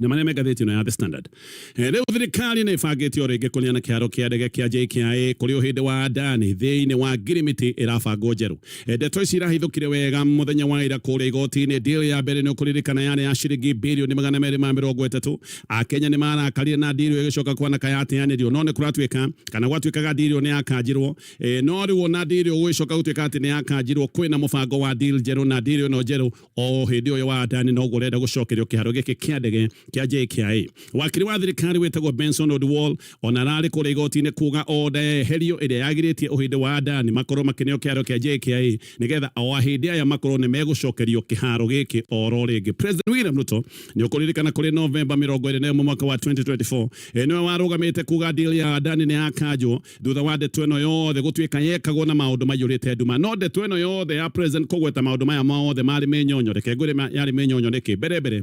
na marĩa me ngathĩti ĩno ya The Standard, rĩu thirikari nĩ ĩbangĩte o rĩngĩ kũneana kĩharo kĩa ndege kĩa JKIA kũrĩ ũhĩndĩ wa Adani thĩinĩ wa ngirimiti ĩrabangwo njerũ. Ndeto ici irahithũkire wega mũthenya wa ira kũrĩa igoti-inĩ. Deal ya mbere nĩ ũkũririkana yarĩ ya ciringi birioni 230. Akenya nĩ marakarire na deal ĩyo ĩgĩcoka kwanaka yateanĩrio, no nĩ kũratuĩka kana gwatuĩkaga deal ĩyo nĩ yakanjirwo. No rĩu ona deal ĩyo gũgĩcoka gũtuĩka atĩ nĩ yakanjirwo, kwĩna mũbango wa deal njerũ, na deal ĩno njerũ o hĩndĩ ĩyo wa Adani noguo ũrenda gũcokerio kĩharo gĩkĩ kĩa ndege kĩa JKIA. Wakiri wa thirikari wĩtagwo Benson Oduol ona ararĩ kũrĩa igoti-inĩ kuga order yeherio ĩrĩa yagirĩtie ũhĩndĩ wa Adani makorwo makĩneo kĩharo kĩa JKIA, nĩgetha o ahĩndĩ aya makorwo nĩ megũcokerio kĩharo gĩkĩ oro rĩngĩ. President William Ruto, nĩ ũkũririkana kũrĩ November 21 mwaka wa 2024, nĩwe warũgamĩte kuga deal ya Adani nĩ yakanjwo thutha wa ndeto ĩno yothe gũtuĩka yekagwo na maũndũ maiyũrĩte nduma. No ndeto ĩno yothe ya president kũgweta maũndũ maya mothe marĩ mĩnyonyo, reke ngwĩre yarĩ mĩnyonyo nĩkĩ. Mbere mbere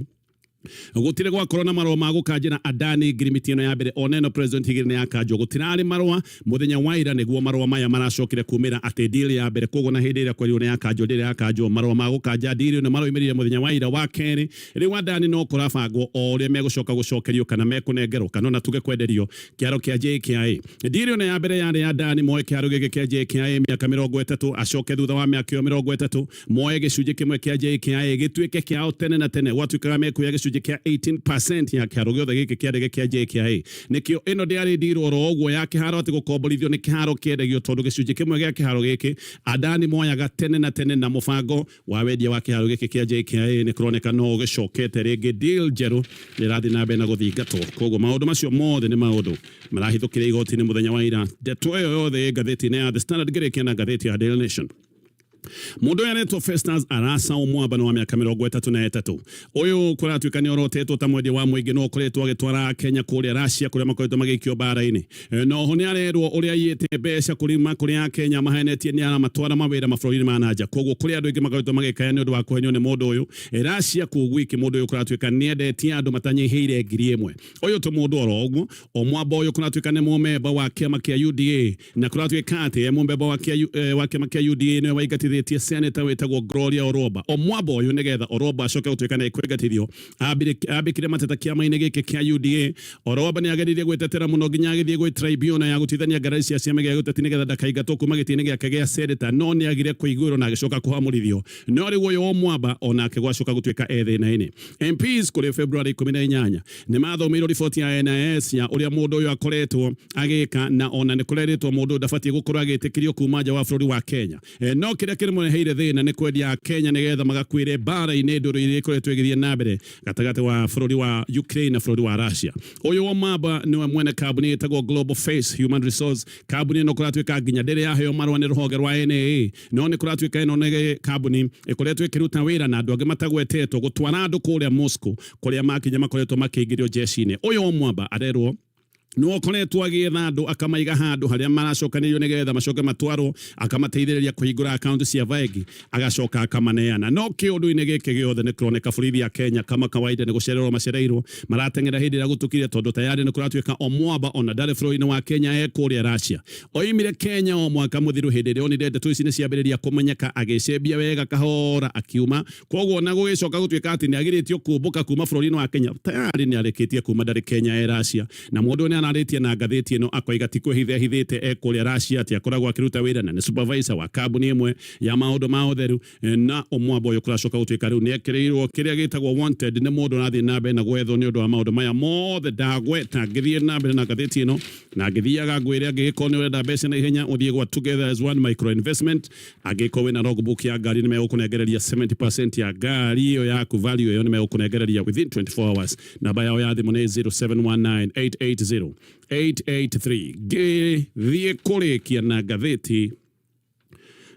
gũtirĩ gwakorwo na marũa ma gũkanjĩra Adani ngirimiti ĩno ya mbere, ona ĩno president igĩrĩ nĩ yakanjwo, gũtirarĩ marũa. Mũthenya wa ira nĩguo marũa maya maracokire kumĩra atĩ deal ya mbere, koguo na hĩndĩ ĩrĩa kwerirwo nĩ yakanjwo, ndĩrĩ yakanjwo. Marũa ma gũkanja deal ĩno maroimĩrire mũthenya wa ira wa kerĩ. Rĩu Adani no kũrabangwo o ũrĩa megũcoka gũcokerio kana mekũnengerwo kana ona tuge kwenderio kĩaro kĩa JKIA. Deal ĩno ya mbere yarĩ ya Adani moe kĩaro gĩkĩ kĩa JKIA mĩaka 30, acoke thutha wa mĩaka ĩyo 30 moe gĩcunjĩ kĩmwe kĩa JKIA gĩtuĩke kĩao tene na tene. Gwatuĩkaga mekuoya gĩcunjĩ kĩa 18% ya kĩharo gĩothe gĩkĩ kĩa ndege kĩa JKIA. Nĩkĩo ĩno ndĩarĩ deal oro ũguo ya kĩharo atĩ gũkomborithio nĩ kĩharo kĩendagio, tondũ gĩcunjĩ kĩmwe gĩa kĩharo gĩkĩ Adani moyaga tene na tene. Na mũbango wa wendia wa kĩharo gĩkĩ kĩa JKIA nĩ kũroneka no ũgĩcokete rĩngĩ, deal njerũ nĩ ĩrathiĩ na mbere na gũthingatwo. Koguo maũndũ macio mothe nĩ maũndũ marahithũkire igoti-inĩ mũthenya wa ira. Ndeto ĩyo yothe ĩ ngathĩti-inĩ ya The Standard. Ngĩrĩkia na ngathĩti ya Daily Nation. Mundu uyu aretwo Festus Arasa Omwamba wa miaka 33. Uyu kuratuika ni orotetwo ta mwendia wa muingi no ukoretwo agitwara Kenya kuria Russia kuria makoretwo magĩikio mbara-inĩ. Noho nĩ arerwo ũrĩa aiyĩte mbeca kũrima kũrĩa Kenya mahenetie nĩ aramatwara mawĩra mabũrũri-inĩ ma nanja. Koguo kũrĩ andũ aingĩ makoretwo magĩkaya nĩ ũndũ wa kũhenio nĩ mũndũ ũyũ. Russia kũu gwiki mũndũ ũyũ kũratuĩka nĩ endetie andũ matanyihĩire 1000. Ũyũ to mũndũ oro ũguo. Omwamba ũyũ kũratuĩka nĩ mũmemba wa kĩama kĩa UDA na kũratuĩka atĩ e mũmemba wa kĩama kĩa UDA nĩwe waingatithĩtie senator wĩtagwo Gloria Oromba. Omwamba ũyũ nĩgetha Oromba acoke gũtuĩka nĩ ekũingatithio ambĩkire mateta kĩama-inĩ gĩkĩ kĩa UDA. Oromba nĩ ageririe gwĩtetera mũno nginya agĩthiĩ gwĩ tribunal ya gũtuithania ngarari cia ciama gĩa gĩũteti nĩgetha ndakaingatwo kuma gĩtĩ-inĩ gĩake gĩa senator, no nĩ agire kũiguĩrwo na agĩcoka kũhamũrithio. No rĩu ũyũ Omwamba onake gwacoka gũtuĩka e thĩna-inĩ. MPs kũrĩ February 18 nĩ mathomeirwo riboti ya NIS ya ũrĩa mũndũ ũyũ akoretwo agĩka, na ona nĩ kũrerĩtwo mũndũ ũyũ ndabatiĩ gũkorwo agĩtĩkĩrio kuma nja wa bũrũri wa Kenya. No kĩrĩa kĩrĩmũreheire thĩna nĩ kwendia Kenya nĩgetha magakuĩre mbara-inĩ ndũrũ iria ikoretwo ĩgĩthiĩ na mbere gatagatĩ wa bũrũri wa Ukraine na bũrũri wa Russia. Ũyũ Omwamba nĩwe mwene kambuni ĩtagwo Global Face Human Resource. Kambuni ĩno kũratuĩka nginya ndĩrĩ yaheo marũa nĩ rũhonge rwa NAA, no nĩ kũratuĩka ĩno nĩ kambuni ĩkoretwo ĩkĩruta wĩra na andũ angĩ matagwetetwo gũtwara andũ kũrĩa Moscow kũrĩa makinya makoretwo makĩingĩrio jeshi-inĩ. Ũyũ Omwamba arerwo nĩ ũkoretwo agĩetha andũ akamaiga handũ harĩa maracokanĩrĩrio nĩgetha macoke matwarwo, akamateithĩrĩria kũhingũra akaunti cia bengi, agacoka akamaneana. No kĩũndũ-inĩ gĩkĩ gĩothe nĩ kũroneka borithi ya Kenya kama kawaida nĩ gũcererwo macereirwo, marateng'era hĩndĩ ĩrĩa gũtukire, tondũ tayari nĩ kũratuĩka Omwamba ona ndarĩ bũrũri-inĩ wa Kenya, e kũrĩa Russia. Oimire Kenya o mwaka mũthiru hĩndĩ ĩrĩa onire ndeto ici nĩ ciambĩrĩria kũmenyeka, agĩcembia wega kahora akiuma. Koguo ona gũgĩcoka gũtuĩka atĩ nĩ agirĩtio kũmbũka kuma bũrũri-inĩ wa Kenya, tayari nĩ arĩkĩtie kuma, ndarĩ Kenya, e Russia. Na mũndũ nĩ ararĩtie na ngathĩti ĩno akoiga ti kwĩhitha ehithĩte e kũrĩa Russia, atĩ akoragwo akĩruta wĩra na nĩ supervisor wa kambuni ĩmwe ya maũndũ ma ũtheru. Na Omwamba ũyũ kũracoka gũtuĩka rĩu nĩ ekĩrĩirwo kĩrĩa gĩtagwo wanted, nĩ mũndũ ũrathiĩ na mbere na gwethwo nĩ ũndũ wa maũndũ maya mothe ndagweta. Ngĩthiĩ na mbere na ngathĩti ĩno na ngĩthiaga ngwĩre, angĩgĩkorwo nĩ ũrenda mbeca na ihenya, ũthiĩ gwa Together as One Micro Investment. Angĩkorwo wĩna logbook ya ngari, nĩ megũkũnengereria 70% ya ngari ĩyo yaku, value ĩyo nĩ megũkũnengereria within 24 hours. Namba yao ya thimũ nĩ 0719 880 883. Ngĩthiĩ kũrĩkia na ngathĩti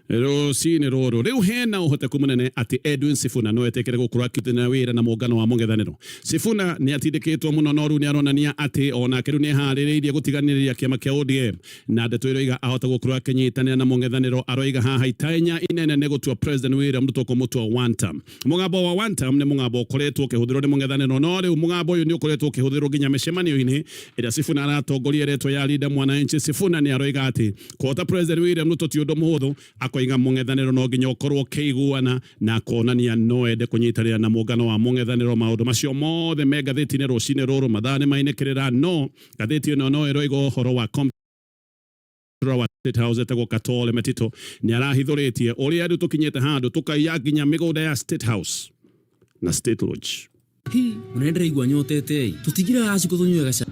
rũcinĩ rũrũ, rĩu hena ũhoteku mũnene atĩ Edwin Sifuna no etĩkĩre gũkorwo akĩrutithania wĩra na mũngano wa mũng'ethanĩro. Sifuna nĩ atindĩkĩtwo mũno, no rĩu nĩ aronania atĩ onake rĩu nĩ eharĩrĩirie gũtiganĩria kĩama kĩa ODM, na ndeto iroiga ahota gũkorwo akĩnyitanĩra na mũng'ethanĩro. Aroiga haha itanya inene nĩ gũtua President William Ruto kũmũtua one term. Mũgambo wa one term nĩ mũgambo ũkoretwo ũkĩhũthĩrwo nĩ mũng'ethanĩro, no rĩu mũgambo ũyũ nĩ ũkoretwo ũkĩhũthĩrwo nginya mĩcemanio-inĩ ĩrĩa Sifuna aratongoria ĩretwo ya Linda Mwananchi. Sifuna nĩ aroiga atĩ kũhota President William Ruto ti ũndũ mũhũthũ, akoiga mũng'ethanĩro no nginya ũkorwo ũkĩiguana, na akonania no ende kũnyitanĩra na mũngano wa mũng'ethanĩro. Maũndũ macio mothe me ngathĩti-inĩ rũcinĩ rũrũ. Mathaa nĩ mainĩkĩrĩra, no ngathĩti ĩno no ĩroiga ũhoro wa wa State House etagwo Katole Metito nĩ arahithũrĩtie ũrĩa rĩu tũkinyĩte handũ tũkaiya nginya mĩgũnda ya State House na State Lodge. Hi, mũnene, ndĩraigua nyotete. Tũtigire gaciko tũnyue gaca.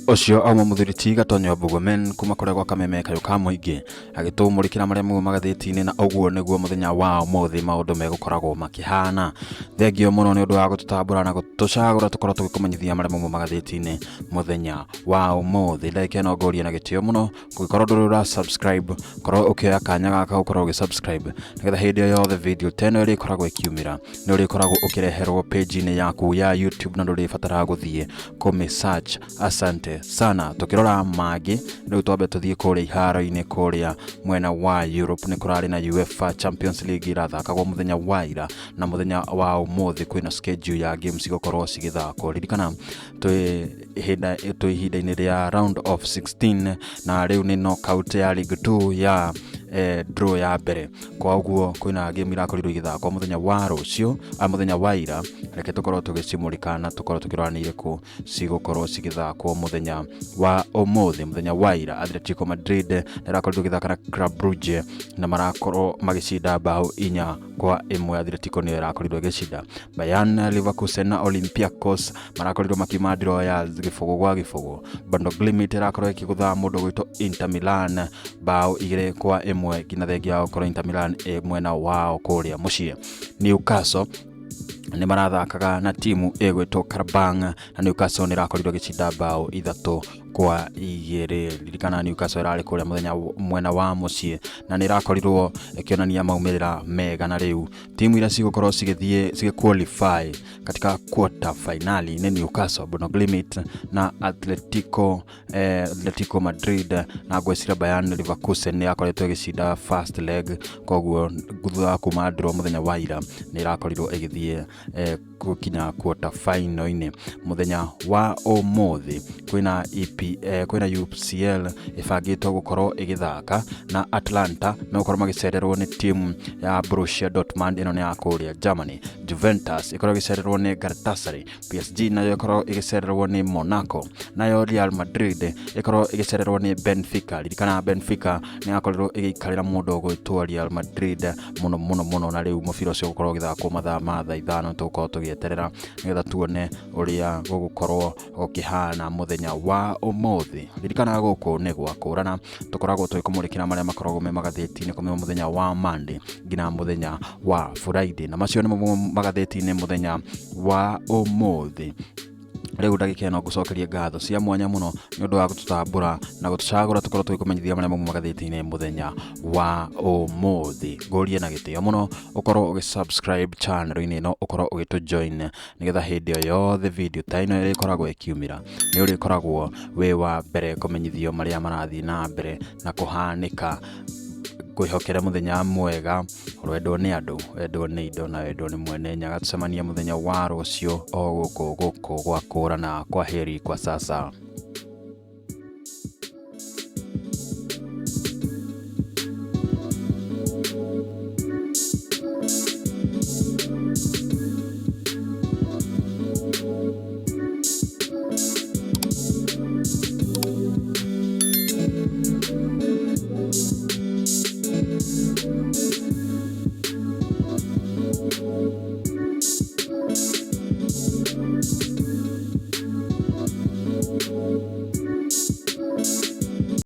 Ũcio auma mũthuri ti Gatonyo Mbugomen kuma kũrĩa gwa Kameme kayũ ka mũingĩ, agĩtũmũrĩkĩra marĩa mau magathĩti-inĩ, na ũguo nĩguo mũthenya wa ũmũthĩ maũndũ megũkoragwo makĩhana. Thengio mũno nĩ ũndũ wa gũtũtambũra na gũtũcagũra tũkorwo tũgĩkũmenyithia marĩa mau magathĩti-inĩ mũthenya wa ũmũthĩ. Ndagĩka ĩno ngũria na gĩtĩo mũno, kũngĩkorwo ndũrĩ ũra subscribe, korwo ũkĩoya kanya gaka gũkorwo ũgĩ subscribe, nĩgetha hĩndĩ o yothe video ta ĩno ĩrĩkoragwo ĩkiumĩra, nĩ ũrĩkoragwo ũkĩreherwo page-inĩ yaku ya YouTube na ndũrĩbataraga gũthiĩ kũmĩ search. Asante sana. Tukirora mangĩ, rĩu twambe tũthiĩ kũrĩa iharo-inĩ kũrĩa mwena wa Europe. Nĩ kũrarĩ na UEFA Champions League irathakagwo mũthenya wa ira, na mũthenya wa ũmũthĩ kwĩna schedule ya games igũkorwo cigĩthakwo. Ririkana twĩ ihinda-inĩ rĩa round of 16, na rĩu nĩ knockout ya League 2 ya draw ya mbere. Kwa ũguo kwĩna game irakorirwo igĩthakwo mũthenya wa rũciũ, mũthenya wa ira. Reke tũkorwo tũgĩcimũrĩka na tũkorwo tũkĩrora nĩ irĩkũ cigũkorwo cigĩthakwo mũthenya wa ũmũthĩ. Mũthenya wa ira, Atletico Madrid nĩ ĩrakorirwo ĩgĩthaka na Club Brugge na marakorwo magĩcinda bao 4-1. Atletico nĩyo ĩrakorirwo ĩgĩcinda. Bayern Leverkusen na Olympiacos marakorirwo makiuma draw ya 0-0. Bodo Glimt ĩrakorwo ĩkĩgũtha mũndũ ũgwĩtwo Inter Milan bao 2-1, nginya thengia wa gũkorwo Inter Milan ĩ mwena wao kũrĩa mũciĩ. Newcastle Nĩ marathakaga na timu ĩgwĩtwo Karabang, na Newcastle nĩ ĩrakorirwo ĩgĩcinda mbaũ 3-2. Ririkana Newcastle ĩrarĩ kũrĩa mũthenya mwena wa mũciĩ na nĩ ĩrakorirwo ĩkĩonania maumĩrĩra mega, na rĩu timu iria cigũkorwo cigĩthiĩ cigĩ katika quarter finali nĩ Newcastle, Bodo Glimt na Atletico Madrid, na ngwĩciria Bayern Leverkusen nĩ yakoretwo ĩgĩcinda first leg, koguo thutha wa kuma draw mũthenya wa ira nĩ ĩrakorirwo ĩgĩthiĩ gũkinya quarter final-inĩ. Mũthenya wa ũmũthĩ kwĩna EP, kwĩna UCL ĩbangĩtwo gũkorwo ĩgĩthaka na Atlanta megũkorwo magĩcererwo nĩ timu ya Borussia Dortmund, ĩno nĩ ya kũrĩa Germany. Juventus ĩkorwo ĩgĩcererwo nĩ Galatasaray, PSG nayo ĩkorwo ĩgĩcererwo nĩ Monaco, nayo Real Madrid ĩkorwo ĩgĩcererwo nĩ Benfica. Ririkana Benfica nĩ yakorirwo ĩgĩikarĩra mũndũ ũgwĩtwo Real Madrid mũno mũno mũno, na rĩu mũbira ũcio ũgũkorwo ũgĩthakwo mathaa ma thaa 5. Tũgũkorwo tũgĩeterera nĩgetha tuone ũrĩa gũgũkorwo gũkĩhana mũthenya wa ũmũthĩ. Ririkana gũkũ nĩ gwakũrana, tũkoragwo tũgĩkũmũrĩkĩra marĩa makoragwo me magathĩti-inĩ kuma mũthenya wa Monday nginya mũthenya wa Friday, na macio nĩmo magathĩti-inĩ mũthenya wa ũmũthĩ. Rĩu ndagĩka ĩno ngũcokerie ngatho cia mwanya mũno nĩ ũndũ wa gũtũtambũra na gũtũcagũra tũkorwo tũgĩkũmenyithia marĩa mauma magathĩti-inĩ mũthenya wa ũmũthĩ. Ngũrie na gĩtĩo mũno ũkorwo ũgĩ subscribe channel-inĩ ĩno, ũkorwo ũgĩtũ join nĩgetha hĩndĩ o yothe video ta ĩno ĩrĩkoragwo ĩkiumĩra nĩ ũrĩkoragwo wĩ wa mbere kũmenyithio marĩa marathiĩ na mbere na kũhanĩka. Ngwĩhokere mũthenya mwega, wendwo nĩ andũ, wendwo nĩ indo na wendwo nĩ mwene Nyaga. Tũcemanie mũthenya wa rũciũ o gũkũ gũkũ gwakũrana. Kwa heri kwa sasa.